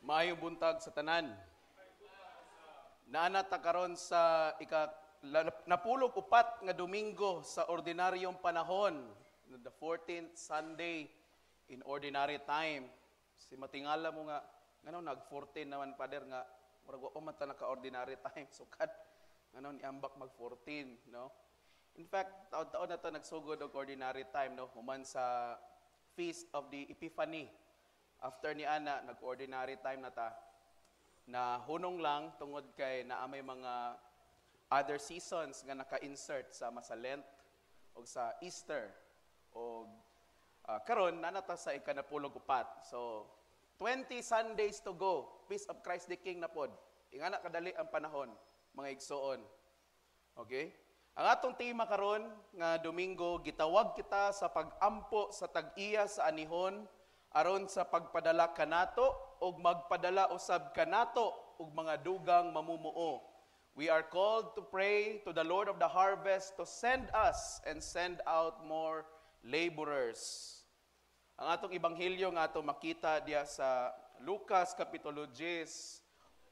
Maayong buntag sa tanan. Naa ta karon sa ika napulog upat nga Domingo sa ordinaryong panahon, the 14th Sunday in Ordinary Time. Si matingala mo nga ngano nag 14 naman, Pader, nga murag wa pa man ta naka-ordinary time sukad ngano niambak mag 14, no? In fact, taon-taon na to nagsugod og Ordinary Time, no, human sa Feast of the Epiphany. After ni ana, nag-Ordinary Time na ta. Na hunong lang tungod kay naa may mga other seasons nga naka-insert sama sa Lent o sa Easter o karon naa na ta sa ikanapulog upat. So 20 Sundays to go. Feast of Christ the King na pod. Ingana kadali ang panahon, mga igsoon. Okay? Ang atong tema karon nga Domingo, gitawag kita sa pag-ampo sa tag-iya sa anihon aron sa pagpadala kanato ug magpadala usab kanato og mga dugang mamumuo. We are called to pray to the Lord of the harvest to send us and send out more laborers. Ang atong ebanghelyo nga atong makita diya sa Lucas kapitulo 10,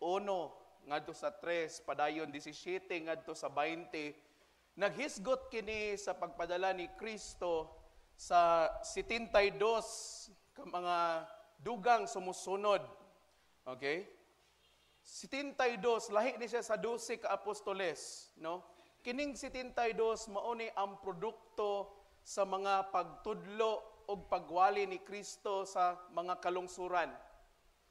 1 ngadto sa 3 padayon 17 ngadto sa 20, naghisgot kini sa pagpadala ni Kristo sa 72 ka mga dugang sumusunod. Okay? 72, lahi ni siya sa 12 ka apostoles, no? Kining 72 mao ni ang produkto sa mga pagtudlo og pagwali ni Kristo sa mga kalungsuran.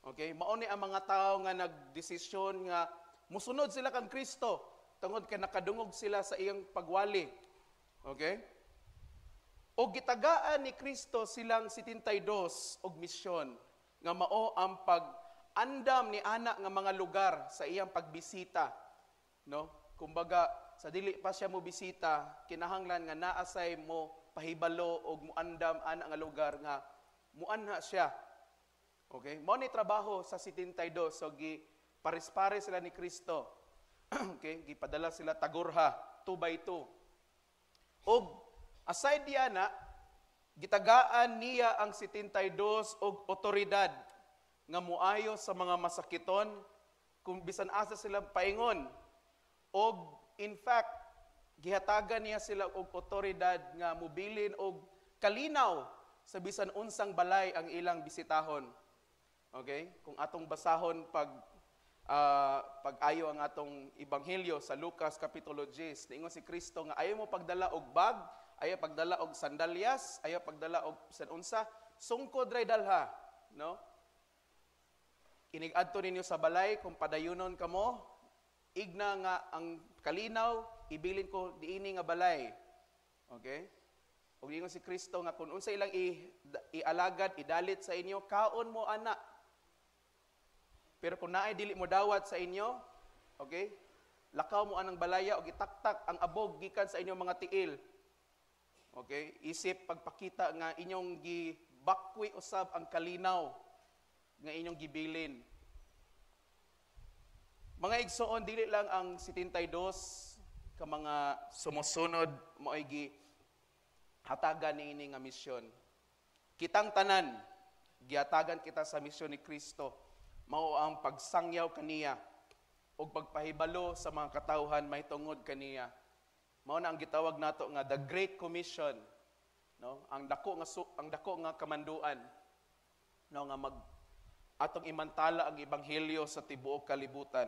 Okay? Mao ni ang mga tao nga nagdesisyon nga musunod sila kang Kristo tungod kay nakadungog sila sa iyang pagwali. Okay? O gitagaan ni Kristo silang 72 og misyon nga mao ang pag-andam ni ana nga mga lugar sa iyang pagbisita, no? Kumbaga, sa dili pa siya mo bisita, kinahanglan nga naa say mo pahibalo og muandam ana nga lugar nga muanha siya. Okay? Mao ni trabaho sa 72. So gi pares-pares sila ni Kristo. Okay? Gipadala sila tagurha, 2 by 2. Og aside diana, gitagaan niya ang 72 og otoridad nga muayo sa mga masakiton kung bisan asa sila paingon. Og in fact, gihatagan niya sila og otoridad nga mobilin og kalinaw sa bisan unsang balay ang ilang bisitahon. Okay? Kung atong basahon pag pag-ayo ang atong ebanghelyo sa Lucas kapitulo 10, niingon si Kristo nga ayaw mo pagdala og bag, ayaw pagdala og sandalyas, ayaw pagdala og bisan unsa, sungkod ray dalha, no? Inig-adto ninyo sa balay, kung padayunon kamo, igna nga ang kalinaw ibilin ko diini nga balay. Okay? Ug ingon si Kristo nga kung unsa ilang ialagad, idalit sa inyo, kaon mo ana. Pero kung naay dili mo dawat sa inyo, okay? Lakaw mo anang balaya og itaktak ang abog gikan sa inyong mga tiil. Okay? Isip pagpakita nga inyong gibakwi usab ang kalinaw nga inyong gibilin. Mga igsoon, dili lang ang 72 ka mga sumusunod mao'y gihatagan niini nga misyon. Kitang tanan, gihatagan kita sa misyon ni Kristo. Mao ang pagsangyaw kaniya ug pagpahibalo sa mga katawhan mahitungod kaniya. Mao na ang gitawag nato nga the Great Commission, no? Ang dako nga kamanduan, no, nga mag atong imantala ang ebanghelyo sa tibuok kalibutan.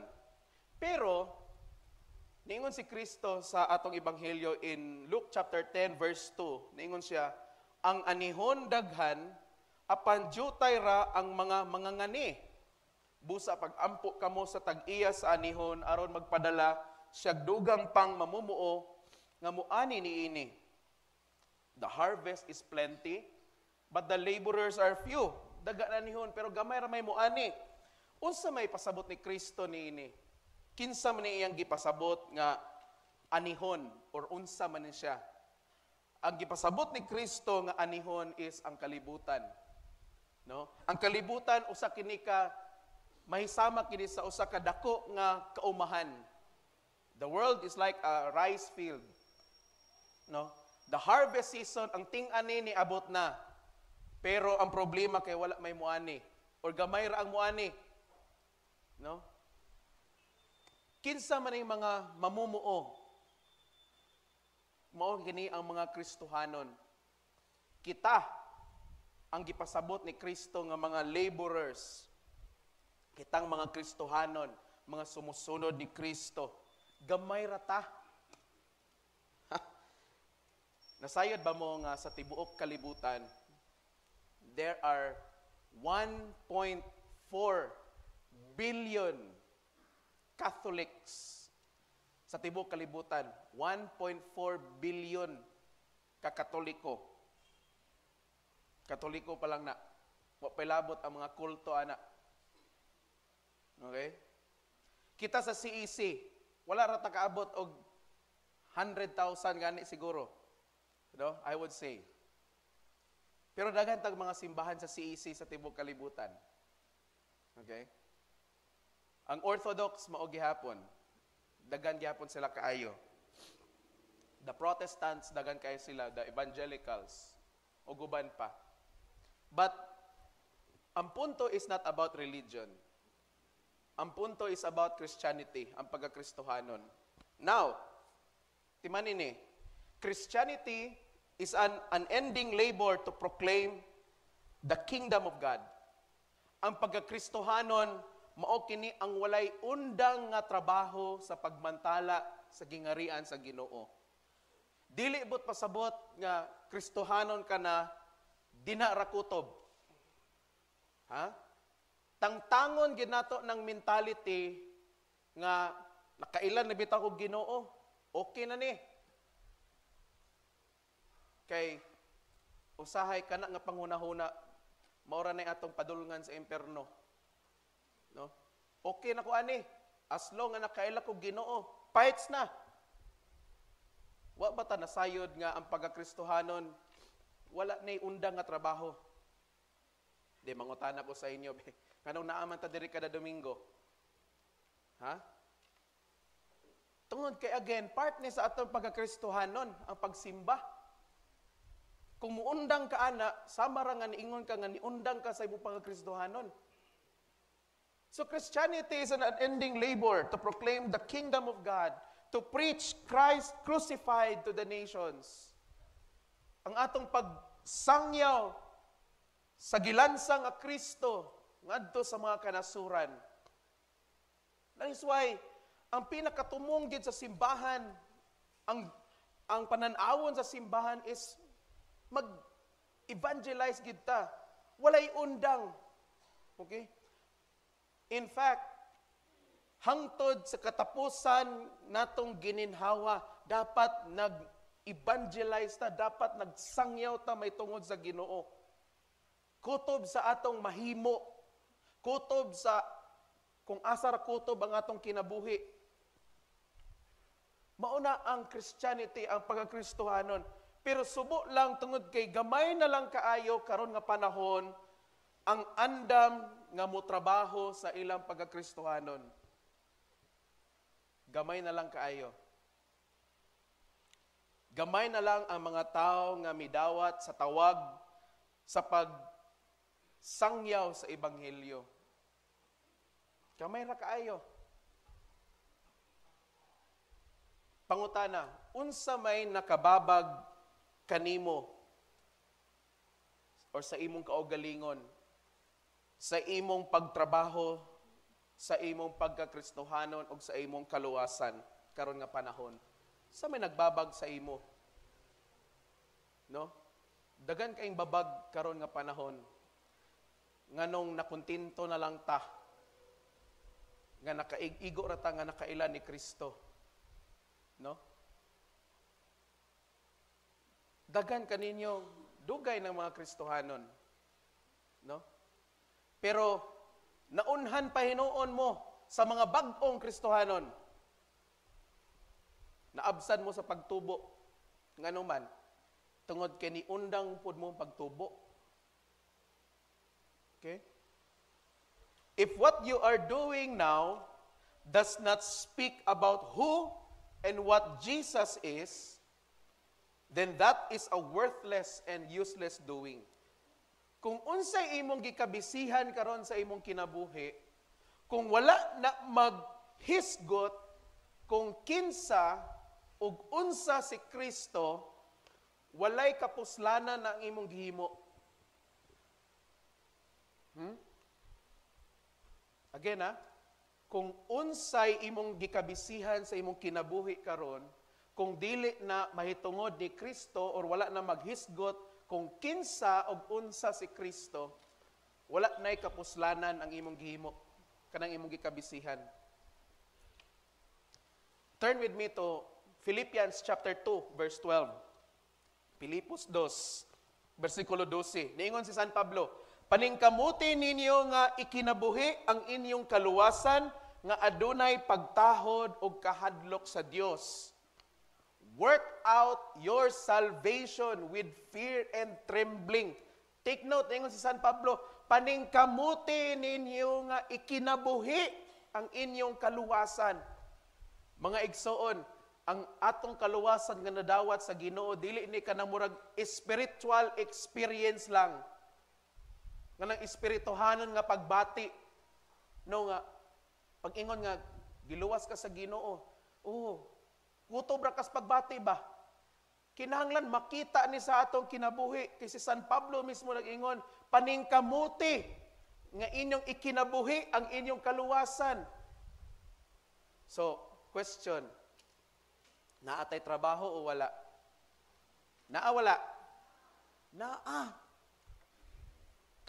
Pero niingon si Kristo sa atong ebanghelyo in Luke chapter 10 verse 2, niingon siya, "Ang anihon daghan, apan jutay ra ang mga mangangani. Busa pag-ampo kamo sa tag-iya sa anihon aron magpadala siya dugang pang mamumuo nga muani niini." The harvest is plenty, but the laborers are few. Daghan anihon pero gamay ra may muani. Unsa may pasabot ni Kristo niini? Kinsa man ni iyang gipasabot nga anihon or unsa man ni siya? Ang gipasabot ni Kristo nga anihon is ang kalibutan. No? Ang kalibutan, usa kini ka mahisama kini sa usa ka dako nga kaumahan. The world is like a rice field. No? The harvest season, ang ting-ani ni abot na. Pero ang problema kay wala may muani or gamay ra ang muani. No? Kinsa man ang mga mamumuo? Mao kini ang mga Kristohanon. Kita ang gipasabot ni Kristo nga mga laborers. Kitang mga Kristohanon, mga sumusunod ni Kristo. Gamay ra ta. Nasayod ba mo nga sa tibuok kalibutan, there are 1.4 billion Catholics sa tibuok kalibutan? 1.4 billion ka-Katoliko. Katoliko pa lang na. Wa pa'y labot ang mga kulto ana. Okay? Kita sa CEC, wala ra ta kaabot og 100,000 gani siguro. No? I would say. Pero daghan tag mga simbahan sa CEC sa tibuok kalibutan. Okay? Ang Orthodox, mao gihapon. Daghan gihapon sila kaayo. The Protestants, daghan kaayo sila, the Evangelicals, ug uban pa. But ang punto is not about religion. Ang punto is about Christianity, ang pagkakristohanon. Now, timanin ni, Christianity is an unending labor to proclaim the kingdom of God. Ang pagkakristohanon, mao kini ang walay undang nga trabaho sa pagmantala sa gingarian sa Ginoo. Dili buot pasabot nga Kristohanon ka na, dina ra kutob. Ha? Tangtangon gid nato ng mentality nga nakailan na bitaw og Ginoo, okay na ni. Kay usahay kana nga panghunahuna, mao ra na atong padulngan sa impierno. No? Okay na ko ani. As long nga nakaila ko Ginoo, fights na. Wa ba ta nasayod nga ang pagkakristohanon wala nay undang nga trabaho? Di mangutana ko sa inyo, be. Nganong naa man ta diri kada Domingo? Ha? Tungod kay, again, part ni sa atong pagkakristohanon ang pagsimba. Kung muundang ka ana, sama ra nga niingon ka nga niundang ka sa imong pagkakristohanon. So Christianity is an unending labor to proclaim the kingdom of God, to preach Christ crucified to the nations. Ang atong pagsangyaw sa gilansang nga Kristo ngadto sa mga kanasuran. That is why ang pinakatumong gid sa simbahan, ang panan-awon sa simbahan is mag-evangelize gid ta. Walay undang. Okay? In fact, hangtod sa katapusan natong gininhawa, dapat nag-evangelize ta, dapat nagsangyaw ta may tungod sa Ginoo. Kutob sa atong mahimo, kutob sa kung asa ra kutob ang atong kinabuhi. Mauna ang Christianity, ang pagkakristohanon. Pero subo lang tungod kay gamay na lang kaayo karon nga panahon ang andam nga motrabaho sa ilang pagkakristohanon. Gamay na lang kaayo. Gamay na lang ang mga tao nga midawat sa tawag sa pagsangyaw sa ebanghelyo. Gamay ra kaayo. Pangutana, unsa may nakababag kanimo or sa imong kaugalingon, sa imong pagtrabaho, sa imong pagkakristohanon o sa imong kaluwasan karon nga panahon? Sa may nagbabag sa imo? No? Dagan kayong babag karon nga panahon. Nganong nakontento na lang ta, nga nakaig-igo ra ta nga nakaila ni Kristo. No? Dagan kaninyo dugay ng mga Kristohanon. No? Pero naunhan pa hinuon mo sa mga bag-ong Kristohanon. Naabsan mo sa pagtubo. Ngano man, tungod kay niundang pud mo pagtubo. Okay? If what you are doing now does not speak about who and what Jesus is, then that is a worthless and useless doing. Kung unsay imong gikabisihan karon sa imong kinabuhi, kung Kung wala na maghisgot kung kinsa ug unsa si Kristo, walay kapuslanan na ang imong gihimo. Again ha, kung unsay imong gikabisihan sa imong kinabuhi karon, kung dili na mahitungod ni Kristo or wala na maghisgot kung kinsa og unsa si Kristo, wala na'y kapuslanan ang imong gihimo, kanang imong gikabisihan. Turn with me to Philippians chapter 2 verse 12. Pilipos 2 versikulo 12. Niingon si San Pablo, "Paningkamuti ninyo nga ikinabuhi ang inyong kaluwasan nga adunay pagtahod ug kahadlok sa Dios." Work out your salvation with fear and trembling. Take note, ingon si San Pablo, paningkamuti ninyo nga ikinabuhi ang inyong kaluwasan. Mga igsoon, ang atong kaluwasan nga nadawat sa Ginoo dili ni kanang murag spiritual experience lang. Nga nang espirituhanon nga pagbati. No nga pag-ingon nga giluwas ka sa Ginoo. Oh, kutob ra kas pagbati ba? Kinahanglan makita ni sa atong kinabuhi kay si San Pablo mismo nag-ingon, paningkamuti nga inyong ikinabuhi ang inyong kaluwasan. So, question, naa tay trabaho o wala? Naa, wala? Naa.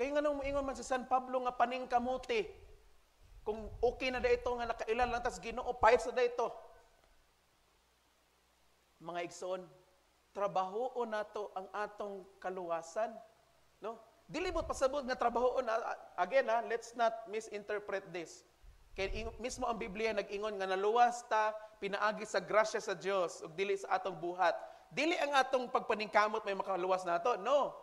Kay nganong moingon man si San Pablo nga paningkamuti? Kung okay na ito nga nakailan lang tas Ginoo, pahit sa ito. Mga igsoon, trabahoon nato ang atong kaluwasan. No? Dili mo pasabot nga trabahoon. Again, ha, let's not misinterpret this. Kay mismo ang Biblia nag-ingon nga naluwas ta pinaagi sa grasya sa Dios ug dili sa atong buhat. Dili ang atong pagpaningkamot may makaluwas nato. No.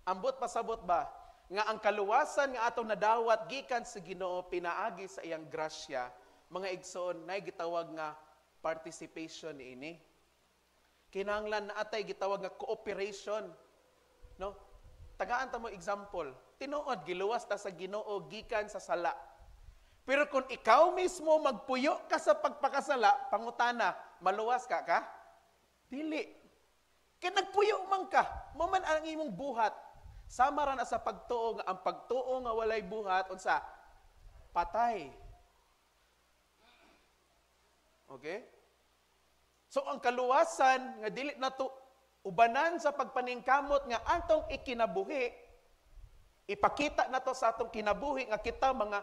Ambot pasabot ba nga ang kaluwasan nga atong nadawat gikan sa Ginoo pinaagi sa iyang grasya, mga igsoon, nay gitawag nga participation niini. Kinahanglan na atay gitawag nga cooperation. No? Tagaan ta mo example. Tinuod giluwas ta sa Ginoo gikan sa sala. Pero kung ikaw mismo magpuyo ka sa pagpakasala, pangutana, maluwas ka ka? Dili. Kay nagpuyo man ka, mo man ang imong buhat. Sama ra na sa pagtuo nga ang pagtuo nga walay buhat unsa? Patay. Okay? So ang kaluwasan nga dili nato ubanan sa pagpaningkamot nga atong ikinabuhi, ipakita nato sa atong kinabuhi nga kita mga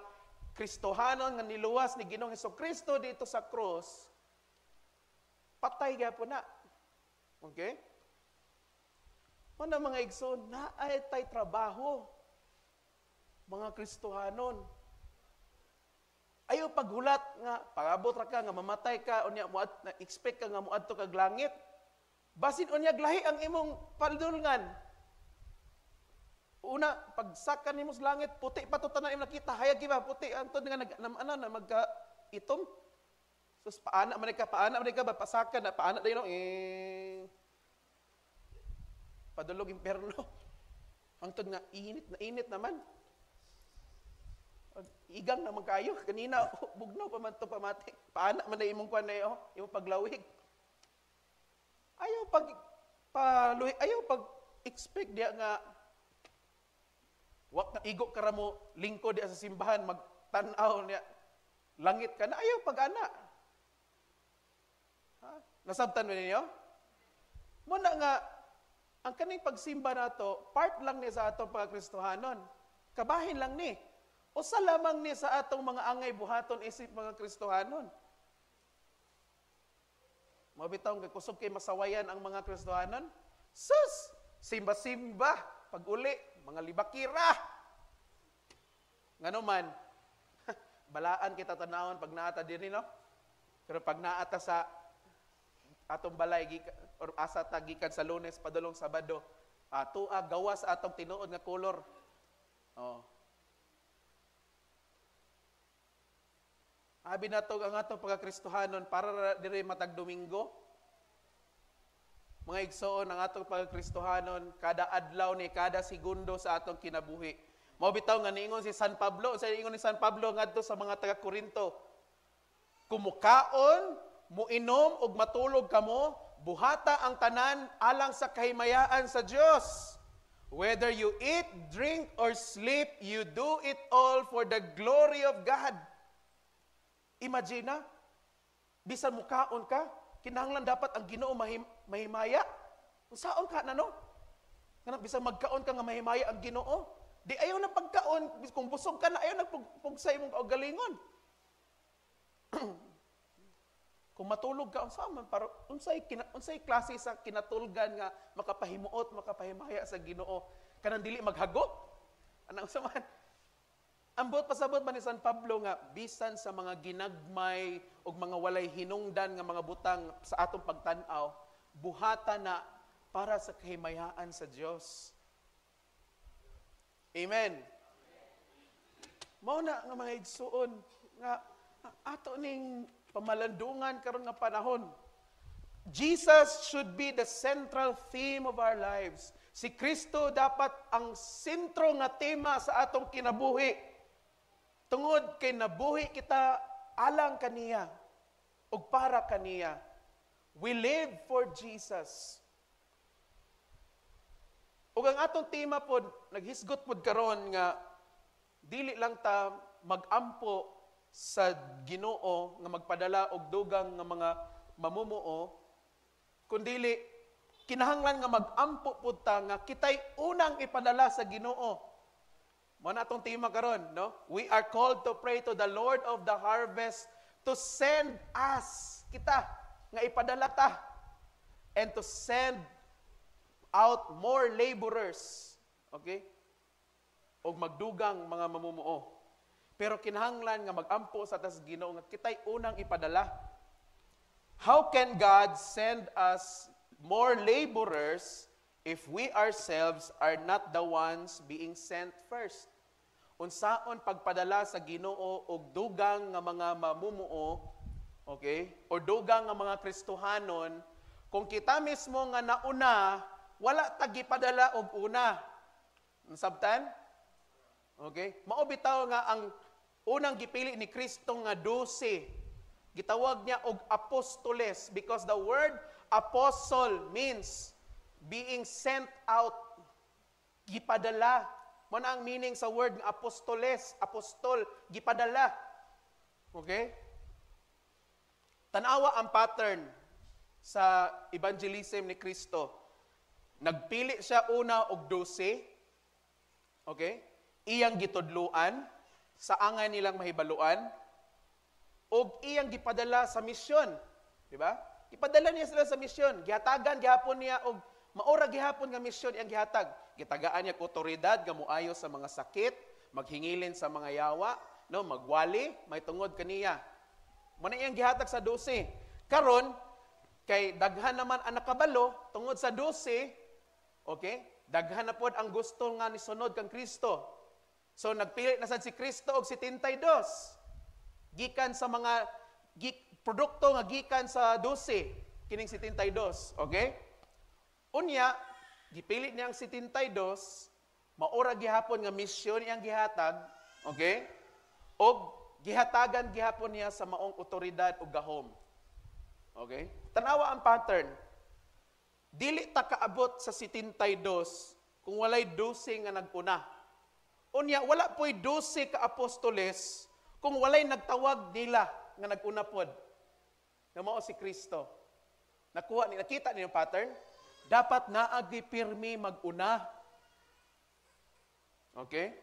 Kristohanon nga niluwas ni Ginoong Hesukristo dito sa krus, patay gyapon na. Okay? Mana mga igsoon, naay tay trabaho. Mga Kristohanon. Ayaw paghulat nga pag-abot ra ka nga mamatay ka unya muad na expect ka nga moadto kag langit. Basin unya lahi ang imong padulngan. Una, pagsaka nimo sa langit, puti pa to tanan imong nakita, hayag ba puti antod nga nag ana na magka itom. Sus, paana man ka, paana man ka ba pasaka na paana dayon eh padulog imperno. Hangtod nga init na init naman. Igang naman kayo kanina bugnaw pa man to pamati. Paana man na imong kwan na oh, imong paglawig. Ayaw pag paluhi, ayaw pag expect diya nga wak na igo ka ra mo lingkod diya sa simbahan magtan-aw niya langit ka na, ayaw pag ana. Ha? Nasabtan mo ninyo? Muna nga ang kaning pagsimba nato part lang ni sa atong pagkristohanon. Kabahin lang ni. Usa lamang ni sa atong mga angay buhaton isip mga Kristohanon. Mabitaw kay kusog kay masawayan ang mga Kristohanon. Sus! Simba-simba, pag-uli, mga libakira. Ngano man, balaan kita tanawon pag naata diri, no? Pero pag naata sa atong balay or asa ta gikan sa Lunes padulong Sabado, tua gawas atong tinuod nga kolor. Oh. Abi nato ang atong pagkakristohanon para diri matag Domingo. Mga igsoon, ang atong pagkakristohanon kada adlaw ni kada segundo sa atong kinabuhi. Mao bitaw nga niingon si San Pablo, sa ingon ni San Pablo ngadto sa mga taga Korinto, "Kung mukaon, muinom ug matulog kamo, buhata ang tanan alang sa kahimayaan sa Dios. Whether you eat, drink, or sleep, you do it all for the glory of God." Imagine na, bisan mukaon ka, kinahanglan dapat ang Ginoo mahimaya. Unsaon ka na, no? Kanang bisan magkaon ka nga mahimaya ang Ginoo. Di ayaw na pagkaon, kung busog ka na, ayaw na pugsay imong kaugalingon. Kung matulog ka, unsa man para unsay klase sa kinatulgan nga makapahimuot, makapahimaya sa Ginoo? Kanang dili maghagop? Anang unsa man? Ambot pasabot man ni San Pablo nga bisan sa mga ginagmay ug mga walay hinungdan nga mga butang sa atong pagtan-aw, buhata na para sa kahimayaan sa Dios. Amen. Mao na nga, mga igsuon, nga ato ning pamalandungan karon nga panahon. Jesus should be the central theme of our lives. Si Kristo dapat ang sentro nga tema sa atong kinabuhi. Tungod kay nabuhi kita alang kaniya ug para kaniya. We live for Jesus. Ug ang atong tema pod, naghisgot pod karon nga dili lang ta magampo sa Ginoo nga magpadala og dugang nga mga mamumuo, kundili kinahanglan nga magampo pud ta nga kitay unang ipadala sa Ginoo. Mao na atong tema karon, no? We are called to pray to the Lord of the harvest to send us, kita nga ipadala ta, and to send out more laborers. Okay? Og magdugang mga mamumuo. Pero kinahanglan nga magampo sa tas Ginoo nga kitay unang ipadala. How can God send us more laborers if we ourselves are not the ones being sent first? Unsaon pagpadala sa Ginoo og dugang nga mga mamumuo, okay? O dugang nga mga Kristohanon kung kita mismo nga nauna wala ta gipadala og una? Nasabtan? Okay? Mao bitaw nga ang unang gipili ni Kristo nga 12, gitawag niya og apostoles because the word apostle means being sent out, gipadala. Mao na ang meaning sa word nga apostoles, apostol, gipadala. Okay? Tanawa ang pattern sa evangelism ni Kristo. Nagpili siya una og 12. Okay? Iyang gitudluan sa angay nilang mahibaluan og iyang gipadala sa misyon, di ba? Gipadala niya sila sa misyon. Gihatagan gihapon niya og maura gihapon nga misyon iyang gihatag. Gitagaan niya og otoridad nga moayo sa mga sakit, maghingilin sa mga yawa, no, magwali, may tungod kaniya. Mao na iyang gihatag sa 12. Karon kay daghan naman ang nakabalo tungod sa 12, okay? Daghan na pod ang gusto nga nisunod kang Kristo. So nagpili na sad si Kristo og 72. Gikan sa mga produkto nga gikan sa 12, kining 72, okay? Unya, gipili niya ang 72, maura gihapon nga misyon iyang gihatag, okay? Og gihatagan gihapon niya sa maong otoridad ug gahom. Okay? Tanawa ang pattern. Dili ta kaabot sa 72 kung walay 12 nga naguna. Unya, wala po'y 12 ka apostoles kung walay nagtawag nila nga naguna pod. Nga mao si Kristo. Nakuha ni nakita niyo yung pattern? Dapat naagi pirmi maguna. Okay?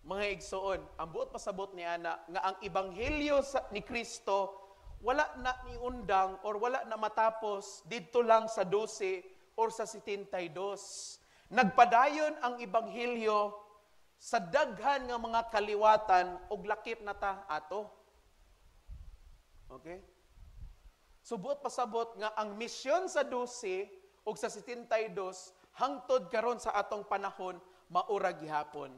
Mga igsoon, ang buot pasabot ni ana nga ang ebanghelyo ni Kristo wala na niundang or wala na matapos didto lang sa 12 or sa 72. Nagpadayon ang ebanghelyo sa daghan nga mga kaliwatan og lakip na ta ato. Okay? So buot pasabot nga ang misyon sa 12 ug sa 72 hangtod karon sa atong panahon maura gihapon.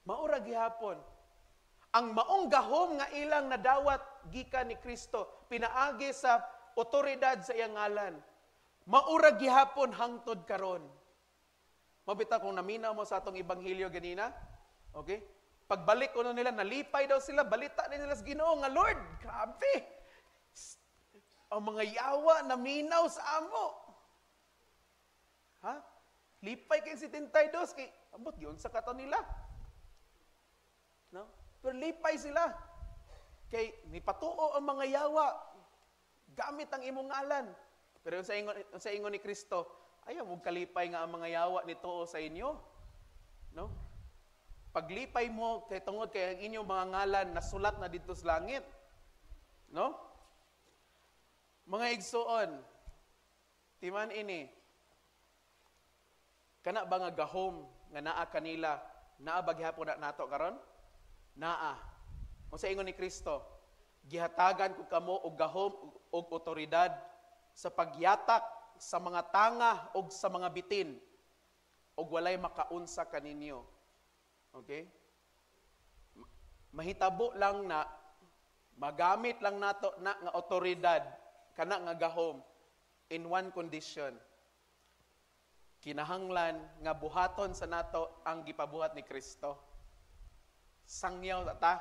Maura gihapon. Ang maong gahom nga ilang nadawat gikan ni Kristo pinaagi sa otoridad sa iyang ngalan, maura gihapon hangtod karon. Mabita kung naminaw mo sa atong ebanghelyo ganina, okay? Pagbalik kuno nila, nalipay daw sila, balita nila sa Ginoo nga, "Lord, grabe. Ang mga yawa naminaw sa amo." Ha? Lipay kay 72 kay ambot giun sa kato nila. No? Pero lipay sila. Kay nipatuo ang mga yawa gamit ang imong ngalan. Pero sa ingon ni Kristo, "Ayaw mo kalipay nga ang mga yawa nituo sa inyo." No? Paglipay mo kay tungod kay ang inyong mga ngalan nasulat na didto sa langit. No? Mga igsuon, timan ini, kana ba nga gahom nga naa kanila, naa ba gihapon na nato karon? Naa. Kung sa ingon ni Kristo, "Gihatagan ko kamo og gahom og otoridad sa pagyatak sa mga tanga og sa mga bitin og walay makaunsa kaninyo." Okay? Mahitabo lang na magamit lang nato na nga otoridad, kana nga gahom, in one condition. Kinahanglan nga buhaton sa nato ang gipabuhat ni Kristo. Sangyaw ta.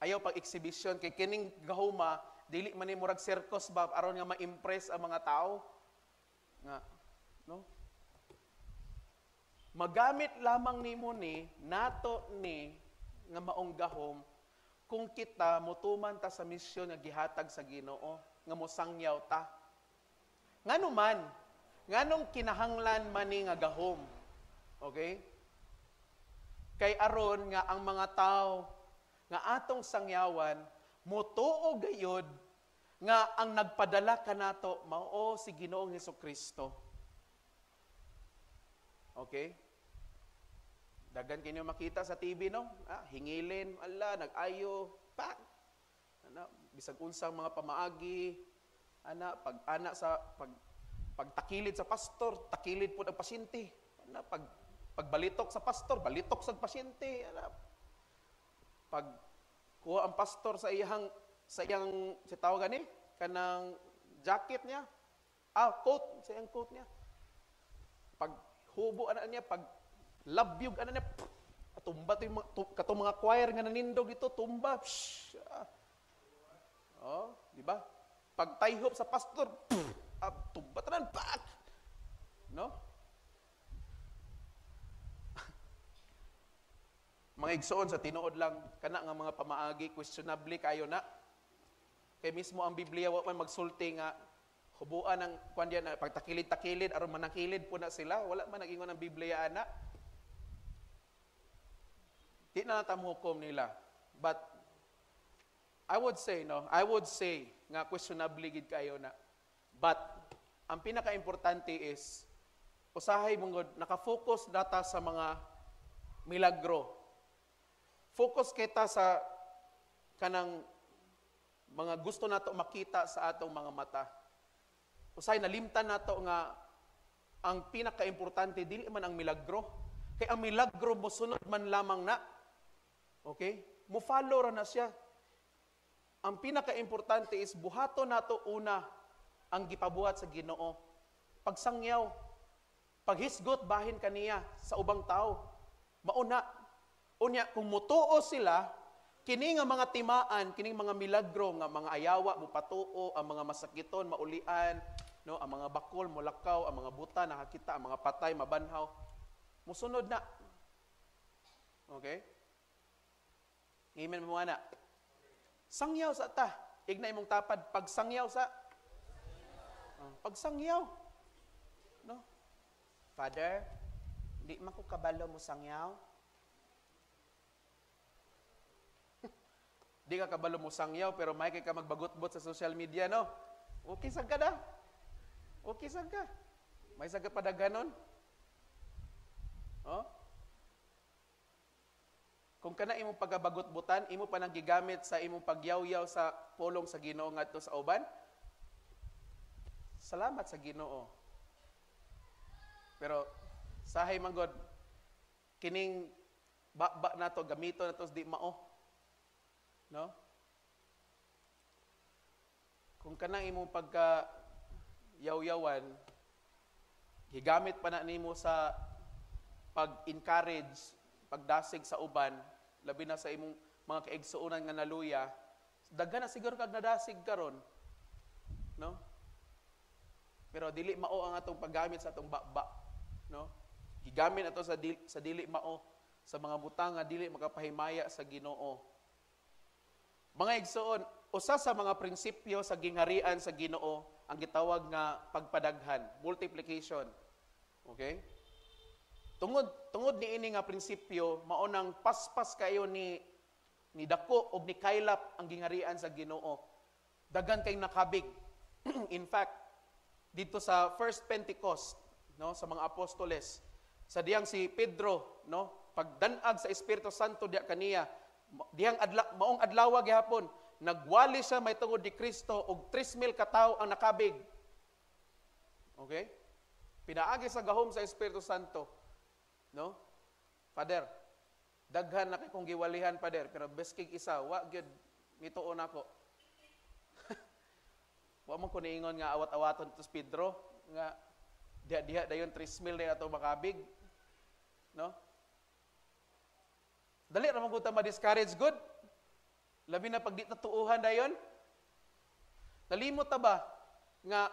Ayaw pag exhibition kay kining gahoma dili man ni murag circus ba aron nga ma-impress ang mga tao. Nga, no? Magamit lamang nimo ni nato ni nga maong gahom kung kita mutuman ta sa misyon nga gihatag sa Ginoo nga mosangyaw ta. Ngano man? Nganong kinahanglan man ni nga gahom? Okay? Kay aron nga ang mga tao nga atong sangyawan mutuo gayud nga ang nagpadala kanato mao si Ginoong Hesukristo. Okay? Daghan kinyo makita sa TV, no? Ah, hingilin, ala, nag-ayo, pak. Ana, bisag unsang mga pamaagi, ana, pag ana sa pag pagtakilid sa pastor, takilid pud ang pasyente. Ana, pag pagbalitok sa pastor, balitok sa pasyente. Ana, pag kuha ang pastor sa iyang sa tawag gani kanang jacket niya, ah, coat, sa iyang coat niya. Pag hubo ana niya, pag labyog ana niya, pff, tumba to yung mga, katong mga choir nga nanindog dito, tumba. Psh, ah. Oh, di ba? Pag tayhop sa pastor, pff, ah, tumba tanan, pak. No? Mga igsoon, sa tinuod lang, kana nga mga pamaagi, questionable kayo na. Kay mismo ang Biblia wa man magsulti nga hubuan ang kwan diyan na pagtakilid-takilid aron manakilid po na sila, wala man nag-ingon ang Biblia ana. Di na natam hukom nila. But I would say, no, I would say nga questionable gid kayo na. But ang pinaka-importante is usahay mong naka-focus data sa mga milagro. Focus kita sa kanang mga gusto nato makita sa atong mga mata. Usahay nalimtan nato nga ang pinaka-importante dili man ang milagro. Kay ang milagro mosunod man lamang na. Okay? Mo-follow ra na siya. Ang pinaka-importante is buhaton nato una ang gipabuhat sa Ginoo. Pagsangyaw, paghisgot bahin kaniya sa ubang tao. Mauna. Unya kung mutuo sila, kini nga mga timaan, kining mga milagro nga mga ayawa mopatuo, ang mga masakiton maulian, no, ang mga bakol molakaw, ang mga buta nakakita, ang mga patay mabanhaw. Musunod na. Okay? Amen mo ana. Sangyaw sa ta. Igna imong tapad pagsangyaw sa. Oh, pagsangyaw. No? "Father, di man ko kabalo mo sangyaw." Di ka kabalo mo sangyaw pero may kay ka magbagot-bot sa social media, no? Okay sad ka da. Okay sad ka. May sad ka padaganon. Oh? Kung kana imong pagabagot-butan, imo pa nang gigamit sa imong pagyawyaw sa pulong sa Ginoo ngadto sa uban. Salamat sa Ginoo. Pero sahay man god kining ba nato gamito nato di mao. No? Kung kanang imong pagka yaw-yawan Gigamit pa na nimo sa pag-encourage, pagdasig sa uban, labi na sa imong mga kaigsuonan nga naluya, daghan na siguro kag nadasig karon. No? Pero dili mao ang atong paggamit sa atong baba, no? Gigamit ato sa dili mao, sa mga butang nga dili makapahimaya sa Ginoo. Mga igsoon, usa sa mga prinsipyo sa gingharian sa Ginoo ang gitawag nga pagpadaghan, multiplication. Okay? Tungod tungod niini nga prinsipyo, mao nang paspas kayo ni dako og ni kaylap ang gingharian sa Ginoo. Daghan kay nakabig. In fact, dito sa First Pentecost, no, sa mga apostoles, sa diyang si Pedro, no, pagdanag sa Espiritu Santo diya kaniya, diyang adla, maong adlaw gihapon, nagwali siya may tungod ni Kristo og 3,000 ka tawo ang nakabig. Okay? Pinaagi sa gahom sa Espiritu Santo. No? Father, daghan na kay kong giwalihan, Father, pero biskig isa, wa gyud mituo nako. Wa man ko niingon nga awat-awaton to si Pedro nga diha-diha dayon 3,000 na ato makabig. No? Dali ra man gud ta ma-discourage good. Labi na pag di ta tuuhan dayon. Nalimot ta ba nga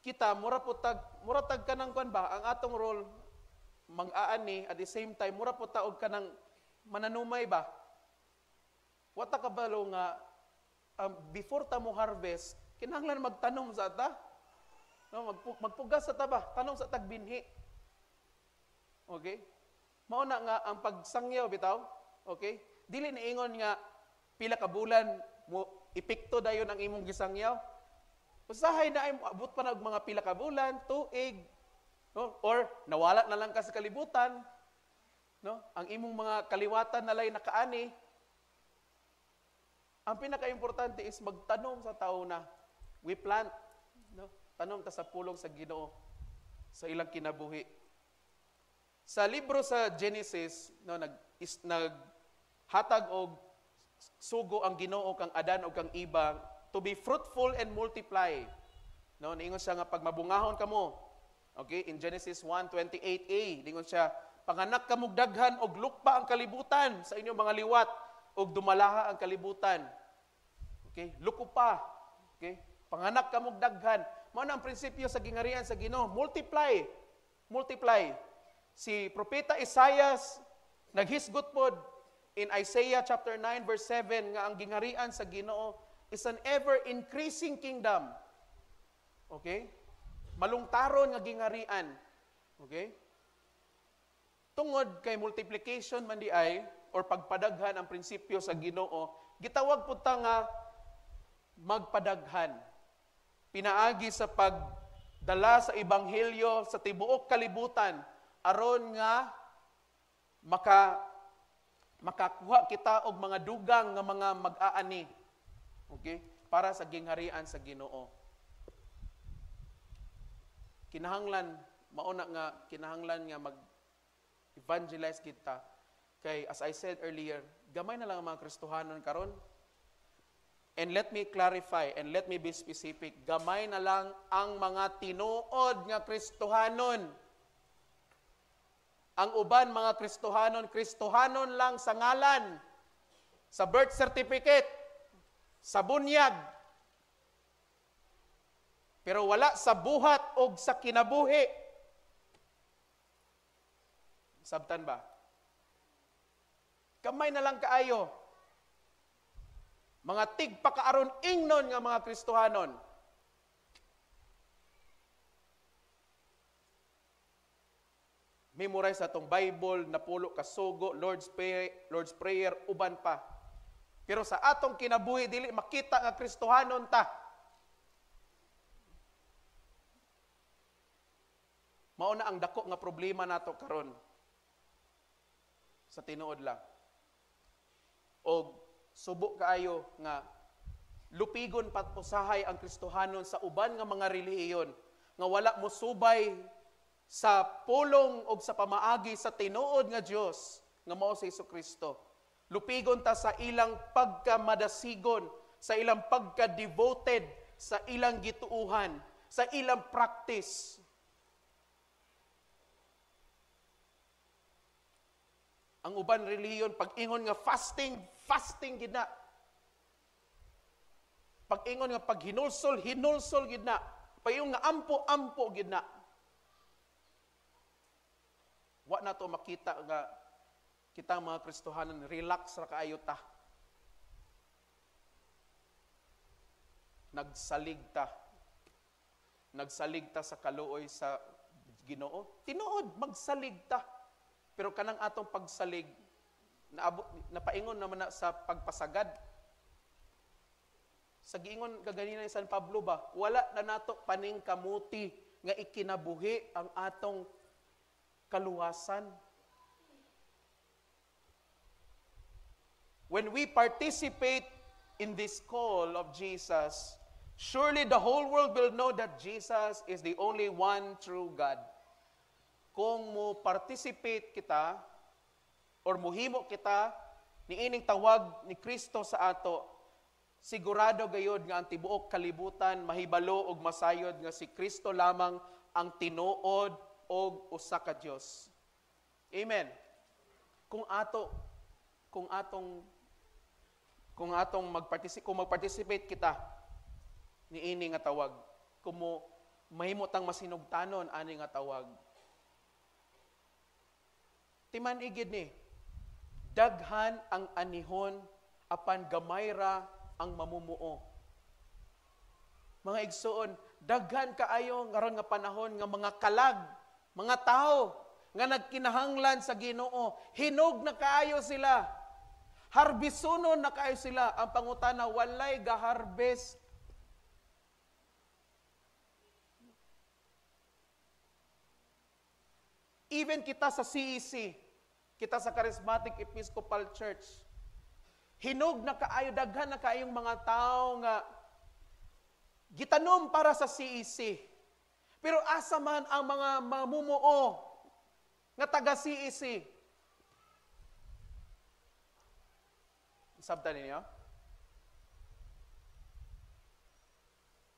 kita mura tag kanang kuan ba, ang atong role mang-aani, at the same time mura po ta og kanang mananumay ba? Wa ta kabalo nga before ta mo harvest, kinahanglan magtanom sa ta, no? Magpugas sa ta ba, tanom sa tag binhi. Okay, mao na nga ang pagsangyaw bitaw, okay, dili ni ingon nga pila ka bulan mo epekto dayon ang imong gisangyaw. Usahay na ay abot pa nag mga pila ka bulan, tuig, no? Or nawala na lang ka sa kalibutan, no? Ang imong mga kaliwatan na lay nakaani. Ang pinaka-importante is magtanom sa tao na we plant, no? Tanom ta sa pulong sa Ginoo sa ilang kinabuhi. Sa libro sa Genesis, no, naghatag og sugo ang Ginoo kang Adan ug kang Eva to be fruitful and multiply. No, niingon siya nga pagmabungahon kamo. Okay, in Genesis 1:28a, niingon siya, "Panganak kamog daghan og lukpa ang kalibutan sa inyong mga liwat ug dumalaha ang kalibutan." Okay, lukupa. Okay? Panganak kamog daghan. Mao na ang prinsipyo sa gingarian sa Ginoo, multiply. Multiply. Si Propeta Isaias naghisgot pod in Isaiah chapter 9 verse 7 nga ang gingarian sa Ginoo is an ever increasing kingdom. Okay? Malungtaron nga gingarian. Okay? Tungod kay multiplication man di ay or pagpadaghan ang prinsipyo sa Ginoo, gitawag pud ta nga magpadaghan. Pinaagi sa pagdala sa ebanghelyo sa tibuok kalibutan aron nga makakuha kita og mga dugang nga mga mag-aani. Okay? Para sa gingharian sa Ginoo. Kinahanglan mauna nga kinahanglan nga mag evangelize kita kay, as I said earlier, gamay na lang ang mga Kristohanon karon. And let me clarify and let me be specific. Gamay na lang ang mga tinuod nga Kristohanon. Ang uban mga Kristohanon, Kristohanon lang sa ngalan, sa birth certificate, sa bunyag. Pero wala sa buhat o sa kinabuhi. Sabtan ba? Gamay na lang kaayo. Mga tigpakaaron ingnon nga mga Kristohanon. Memorize atong Bible, napulo ka sugo, Lord's Prayer, Lord's Prayer, uban pa. Pero sa atong kinabuhi dili makita nga Kristohanon ta. Mao na ang dako nga problema nato karon. Sa tinuod lang. Og subo kaayo nga lupigon pat usahay ang Kristohanon sa uban nga mga relihiyon nga wala mosubay sa pulong og sa pamaagi sa tinuod nga Dios nga mao si Kristo. Lupigon ta sa ilang pagkamadasigon, sa ilang pagka-devoted, sa ilang gituuhan, sa ilang practice. Ang uban relihiyon, pag ingon nga fasting, fasting gid na. Pag ingon nga paghinulsol, hinulsol gid na. Pag ingon nga ampo, ampo gid na. Wa na to makita nga kita mga Kristohanan relax ra kaayo ta. Nagsalig ta. Nagsalig ta sa kaluoy sa Ginoo. Tinuod, magsalig ta. Pero kanang atong pagsalig, napaingon naman na sa pagpasagad. Sa giingon kaganina ni San Pablo ba, wala na nato paning kamuti nga ikinabuhi ang atong kaluwasan. When we participate in this call of Jesus, surely the whole world will know that Jesus is the only one true God. Kung mo participate kita or muhimo kita niining tawag ni Kristo sa ato, sigurado gayod nga ang tibuok kalibutan mahibalo og masayod nga si Kristo lamang ang tinuod og usa ka Dios. Amen. Kung ato kung atong kung atong magparticipate, kung magparticipate kita niini nga tawag, kung mo mahimo tang masinugtanon ani nga tawag. Timan igid ni, daghan ang anihon apan gamayra ang mamumuo. Mga igsoon, daghan kaayo ngaron nga panahon nga mga kalag, mga tao nga nagkinahanglan sa Ginoo, hinog na kaayo sila. Harbisunon na kaayo sila. Ang pangutana, walay gaharbis. Even kita sa CEC, kita sa Charismatic Episcopal Church, hinog na kaayo, daghan na kaayong mga tao nga gitanom para sa CEC. Pero asa man ang mga mamumuo nga taga CEC? Sabta ninyo?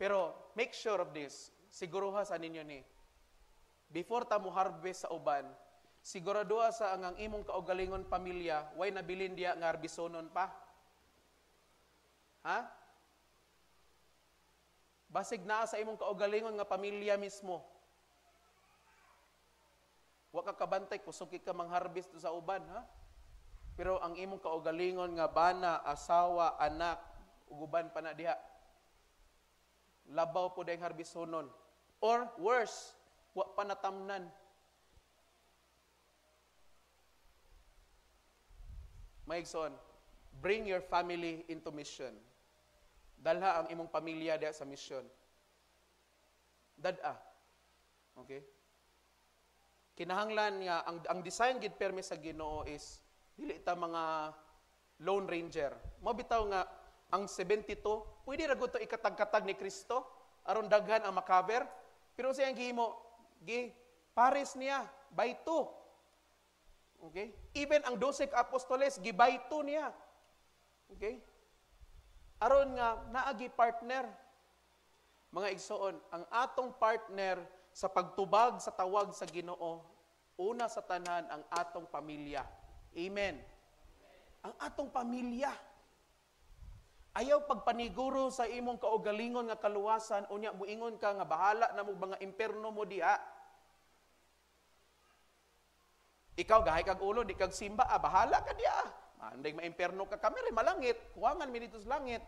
Pero make sure of this, siguruha sa ninyo ni, before ta mo harvest sa uban, siguraduha sa ang imong kaugalingon pamilya, way nabilin diya nga harbisonon pa. Ha? Basig naa sa imong kaugalingon nga pamilya mismo. Wa ka kabantay, kusog ka mangharvest sa uban, ha? Pero ang imong kaugalingon nga bana, asawa, anak, ug uban pa na diha. Labaw po dayong harbisonon. Or worse, wa pa natamnan. Maigsoon, bring your family into mission. Dalha ang imong pamilya diha sa mission. Dad-a. Okay? Kinahanglan nga ang design gid permi sa Ginoo is dili ta mga Lone Ranger. Mao bitaw nga ang 72 pwede ra gud to ikatag-katag ni Kristo aron daghan ang makaber. Pero siyang gihimo, gi pares niya by two. Okay? Even ang 12 ka apostoles gi by two niya. Okay? Aron nga naagi partner. Mga igsoon, ang atong partner sa pagtubag sa tawag sa Ginoo, una sa tanan ang atong pamilya. Amen. Ang atong pamilya. Ayaw pagpaniguro sa imong kaugalingon nga kaluwasan, unya muingon ka nga bahala na mo mga imperno mo diha. Ikaw gahay kag ulo, di kag simba, bahala ka diha. Anday maimperno ka kami rin malangit, kuwangan mi dito sa langit.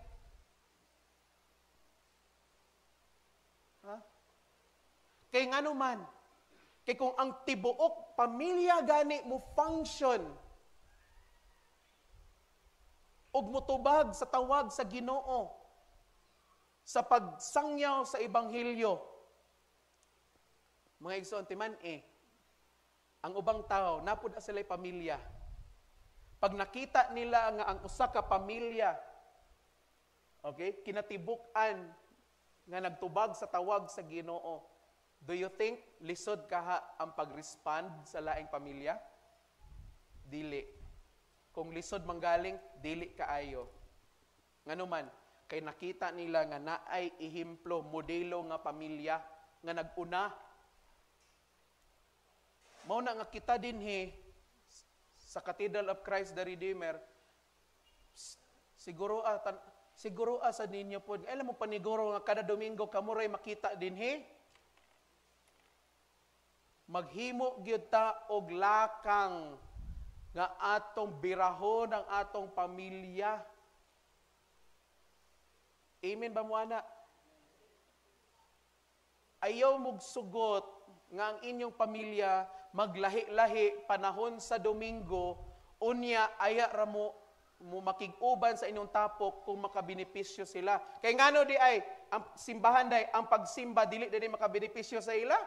Ha? Kay ngano man, kay kung ang tibuok pamilya gani mo function ug motubag sa tawag sa Ginoo sa pagsangyaw sa ebanghelyo. Mga igsoon, timan ang ubang tao napud na sila'y pamilya. Pag nakita nila nga ang usa ka pamilya, okay, kinatibuk-an nga nagtubag sa tawag sa Ginoo, do you think lisod kaha ang pag-respond sa laing pamilya? Dili. Kung lisod manggaling, dili kaayo. Nganuman, kay nakita nila nga naay ehemplo, modelo nga pamilya nga nag-una. Mao na nga kita dinhi Sa Cathedral of Christ the Redeemer, siguro sa ninyo po, alam mo paniguro nga kada Domingo kamo ray makita dinhi. Maghimo gyud ta og lakang nga atong birahon ang atong pamilya. Amen ba mo ana? Ayaw mugsugot nga ang inyong pamilya maglahi-lahi panahon sa Domingo, unya aya ra mo mo makig-uban sa inyong tapok kung makabenepisyo sila. Kay ngano di ay ang simbahan day, ang pagsimba dili dili makabenepisyo sa ila?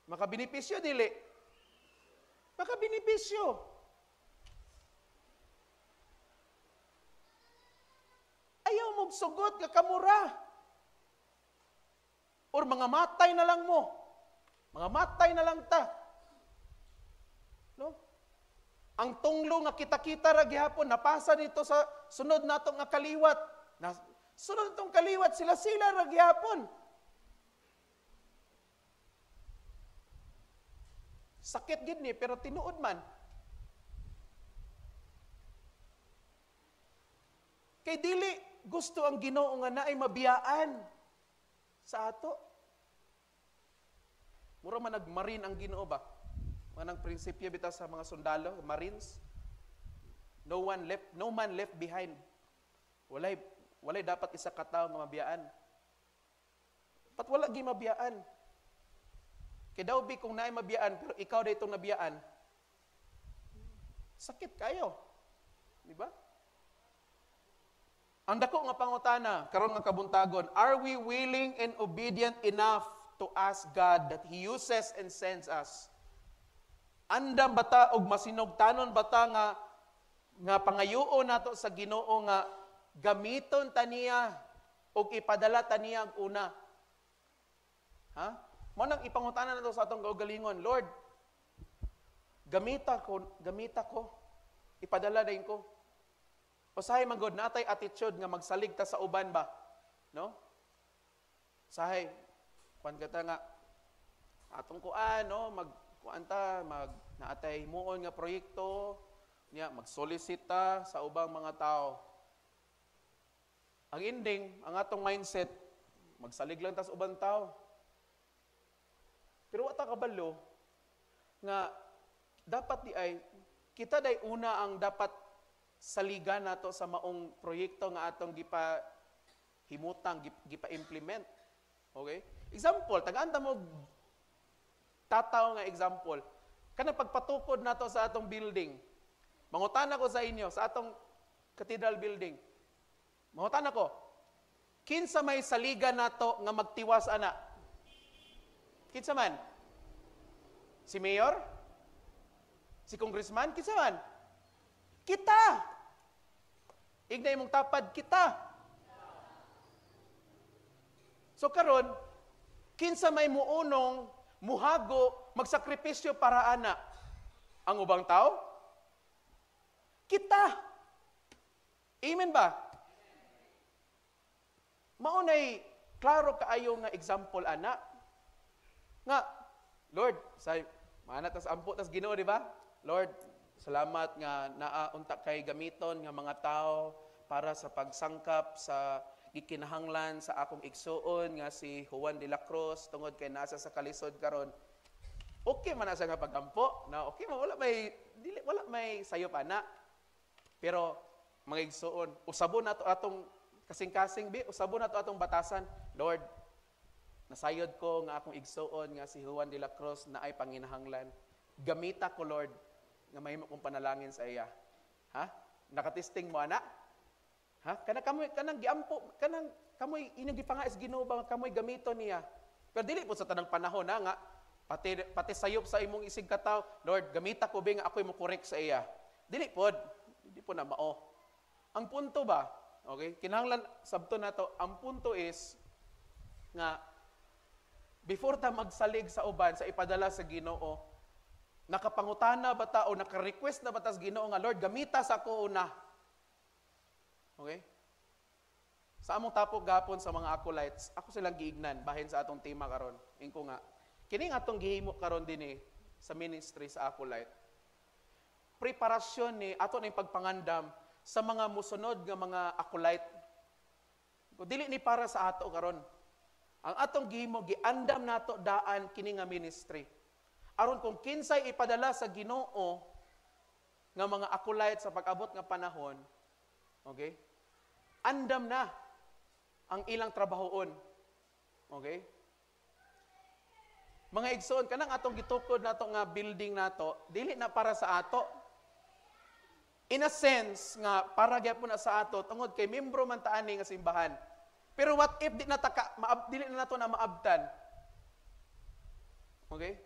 Makabenepisyo dili? Makabenepisyo. Ayaw mugsugot nga kamura. Or mga matay na lang mo. Mga matay na lang ta. No? Ang tunglo nga kita-kita ra gihapon napasa nito sa sunod nato nga kaliwat. Na, sunod tong kaliwat sila-sila ra gihapon. Sakit gid ni pero tinuod man. Kay dili gusto ang Ginoo nga naay mabiyaan sa ato. Mura man nagmarin ang Ginoo ba? Manang prinsipyo bitaw sa mga sundalo, marines. No one left, no man left behind. Walay dapat isa ka tawo nga mabiyaan. Pat wala gi mabiyaan. Kay daw bi kung naay mabiyaan pero ikaw day itong nabiyaan. Sakit kayo. Di ba? Ang dako nga pangutana karon nga kabuntagon, are we willing and obedient enough to ask God that He uses and sends us? Andam bata og masinugtanon bata nga pangayuon nato sa Ginoo nga gamiton ta niya og ipadala ta niya ang una. Ha? Mao nang ipangutana nato sa atong kaugalingon, Lord, gamita ko, ipadala din ko. Usahay man gud natay attitude nga magsalig ta sa uban ba, no? Usahay kuan ka ta nga atong kuan, no, mag kuan ta, mag naatay himuon nga proyekto niya, mag-solicit ta sa ubang mga tao. Ang ending, ang atong mindset, magsalig lang ta sa ubang tao. Pero wa ta kabalo nga dapat di ay kita day una ang dapat saligan nato sa maong proyekto nga atong gipa himutang, gipa-implement. Okay? Example, tagaan ta mo tataw nga example. Kanang pagpatukod nato sa atong building. Mangutana ko sa inyo sa atong cathedral building. Mangutana ko, kinsa may saligan nato nga magtiwas ana? Kinsa man? Si mayor? Si congressman? Kinsa man? Kita! Ignay mong tapad, kita. So karon, kinsa may muunong, muhago, magsakripisyo para ana? Ang ubang tao? Kita! Amen ba? Maunay klaro kaayo nga example ana. Nga, Lord, say, maana tas ampo tas Ginoo, di ba? Lord, salamat nga naa unta kay gamiton nga mga tao para sa pagsangkap sa gikinahanglan sa akong igsuon nga si Juan de la Cruz tungod kay nasa sa kalisod karon. Okay man na siya nga pagampo, na okay man, wala may dili, wala may sayop ana. Pero mga igsuon, usabon nato atong kasing-kasing bi, usabon nato atong batasan. Lord, nasayod ko nga akong igsuon nga si Juan de la Cruz na ay panginahanglan. Gamita ko, Lord, nga mahimo kong panalangin sa iya. Ha? Nakatisting mo ana? Ha? Kanang kamoy kanang giampo, kanang kamoy inyong gipangais Ginoo ba kamoy gamiton niya. Pero dili po sa tanang panahon na nga pati sayop sa imong isig kataw, Lord, gamita ko bi nga ako'y mo-correct sa iya. Dili pod, dili po na mao. Ang punto ba? Okay? Kinahanglan sabto nato, ang punto is nga before ta magsalig sa uban sa ipadala sa Ginoo, nakapangutana ba ta o naka-request na ba ta sa Ginoo nga Lord, gamita sa ako una. Okay? Sa among tapok gapon sa mga acolytes, ako silang giignan bahin sa atong tema karon. Ingko nga, kini nga atong gihimo karon dinhi sa ministry sa acolyte. Preparasyon ni ato ning pagpangandam sa mga musunod nga mga acolyte. Kung dili ni para sa ato karon. Ang atong gihimo, giandam nato daan kini nga ministry. Aron kung kinsay ipadala sa Ginoo nga mga acolyte sa pag-abot nga panahon, okay? Andam na ang ilang trabahoon. Okay? Mga igsoon, kanang atong gitukod nato nga building nato, dili na para sa ato. In a sense nga para gyapon na sa ato tungod kay membro man ta ani nga simbahan. Pero what if di na taka, dili na nato na maabtan? Okay?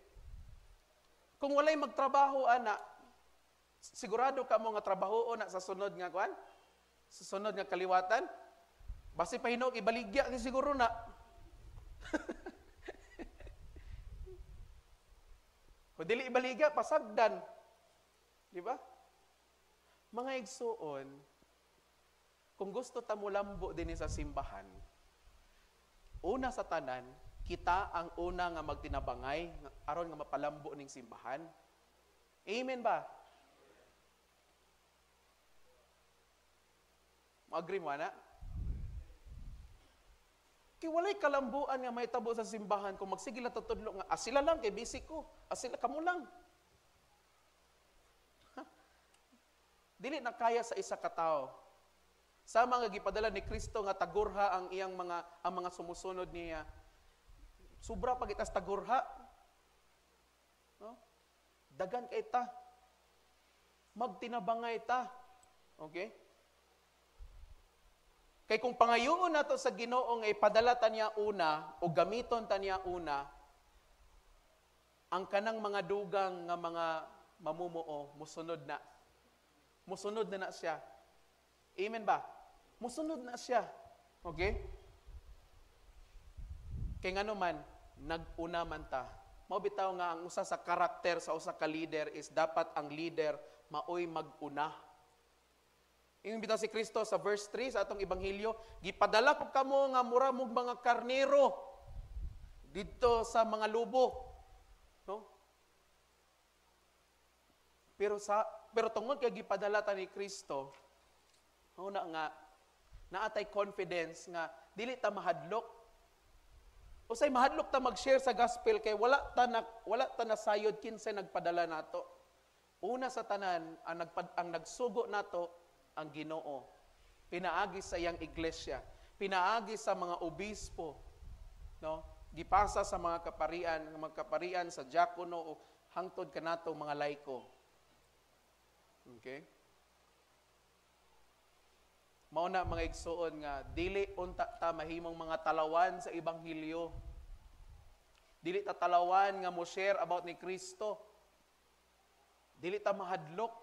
Kung walay magtrabaho ana, sigurado ka mo nga trabaho na sa sunod nga kuan? Sa sunod nga kaliwatan? Basi pa hinuog ibaligya kay siguro na. Kung dili ibaligya, pasagdan. Di ba? Mga igsuon, kung gusto ta molambo dinhi sa simbahan, una sa tanan, kita ang una nga magtinabangay aron nga mapalambo ning simbahan. Amen ba? Mo-agree mo ana? Kay walay kalambuan nga mahitabo sa simbahan kung magsige lang tutudlo nga sila lang kay busy ko, sila kamo lang. Ha? Dili na kaya sa isa ka tawo. Sa mga gipadala ni Kristo nga tagurha ang iyang mga ang mga sumusunod niya. Sobra pa gitas tagurha. No? Dagan kay ta. Magtinabangay ta. Okay? Kay kung pangayoon nato sa Ginoo nga ipadala ta niya una o gamiton ta niya una, ang kanang mga dugang nga mga mamumuo musunod na. Musunod na na siya. Amen ba? Musunod na siya. Okay? Kay ngano man, nag-una man ta. Mao bitaw nga ang usa sa karakter sa usa ka leader is dapat ang leader maoy mag-una. Ingon bitaw si Kristo sa verse 3 sa atong ebanghelyo, gipadala ko kamo nga mura mog mga karnero didto sa mga lobo. No? Pero tungod kay gipadala ta ni Kristo, una nga naatay confidence nga dili ta mahadlok. Usay mahadlok ta mag-share sa gospel kay wala ta nasayod kinsay nagpadala nato. Una sa tanan ang nagsugo nato ang Ginoo. Pinaagi sa iyang iglesia, pinaagi sa mga obispo, no? Gipasa sa mga kaparian sa diakono o hangtod kanato mga laiko. Okay? Mao na mga igsuon nga dili unta ta mahimong mga talawan sa ebanghelyo. Dili ta talawan nga mo share about ni Kristo. Dili ta mahadlok,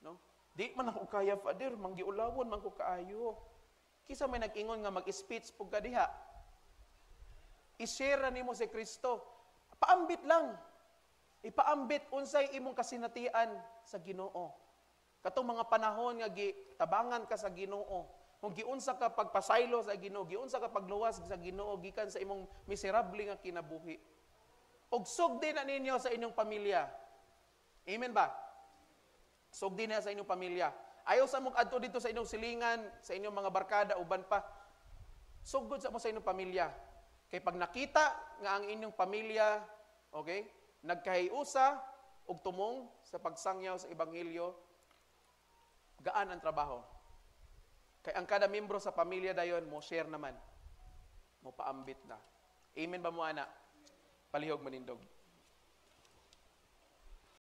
no? Di man ako kaya, Father, manggiulawon man ko kaayo. Kisa may nag-ingon nga mag-speech pug ka diha. I-share nimo si Kristo. Paambit lang. Ipaambit unsay imong kasinatian sa Ginoo. Katong mga panahon nga gitabangan ka sa Ginoo, kung giunsa ka pagpasaylo sa Ginoo, giunsa ka pagluwas sa Ginoo gikan sa imong miserable nga kinabuhi. Og sugdi na ninyo sa inyong pamilya. Amen ba? Sugdi na sa inyong pamilya. Ayaw sa mong adto dito sa inyong silingan, sa inyong mga barkada uban pa. Sugod sa mo sa inyong pamilya. Kay pag nakita nga ang inyong pamilya, okay, nagkahiusa og tumong sa pagsangyaw sa ebanghelyo, gaan ang trabaho. Kay ang kada membro sa pamilya dayon mo share naman. Mo paambit na. Amen ba mo ana? Palihog manindog.